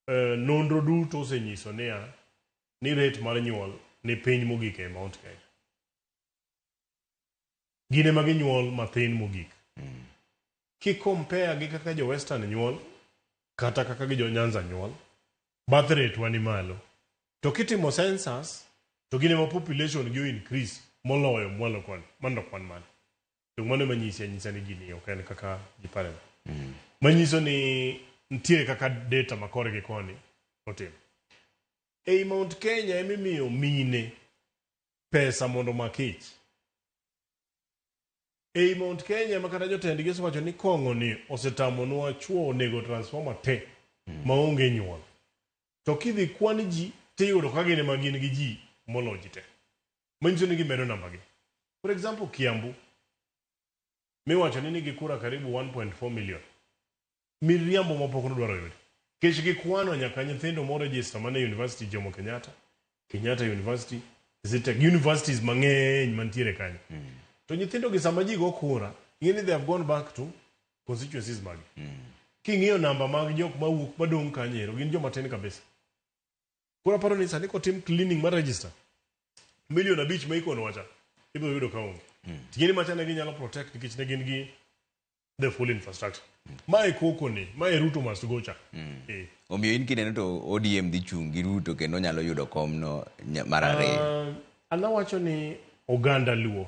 Nonro duto osenyiso niya ni rate mar nyuol ni piny mogik e Mount Kenya. Gin ema ginyuol mathin mogik. Ki compare gi kaka jo Western nyuol kata kaka gi jo Nyanza nyuol, birth rate wa ni malo. To kitimo census to gin ema population gi o increase moloyo mwalo koni. Mano to kwan mane? To mano ema nyisi anyisa ni gini ok en kaka ji pare. Manyiso ni nitie kaka data ma kore gi koni otimo. Ei Mount Kenya emimiyo mine pesa mondo omak ich. Ei Mount Kenya ma kata jotendgi osewacho ni kong'o ni osetamonwa chuo onego transformer te maonge nyuol. To kidhi kwan ji tiyudo ka gin ema gin gi ji moloyo ji te. Manyiso ni gimedo namba gi. For example, Kiambu miwacho ni nigi kura karibu 1.4 million. Miriambo mapok nodwaro yudi. Kech gikwano nyaka nyithindo mo register mana e University Jomo Kenyatta, Kenyatta University, Zetech, universities mang'eny mantiere kanyo. To nyithindo gi sama ji go kura, ing'e ni they have gone back to constituencies magi. King'iyo namba mag jok mawuok madong' kanyo ero, gin joma tin kabisa. Koro aparo ni sani kotim cleaning mar register, 5 million ma ikono wacha, ibiro yudo ka onge. Ting'e ni macha ne ginyalo protect nikech ne gin gi the full infrastructure. Mae koko ni, mae Ruto must go cha. Omiyo in kineno to ODM dhi chung' gi Ruto kendo nyalo yudo komno mar ariyo. An awacho ni oganda Luo.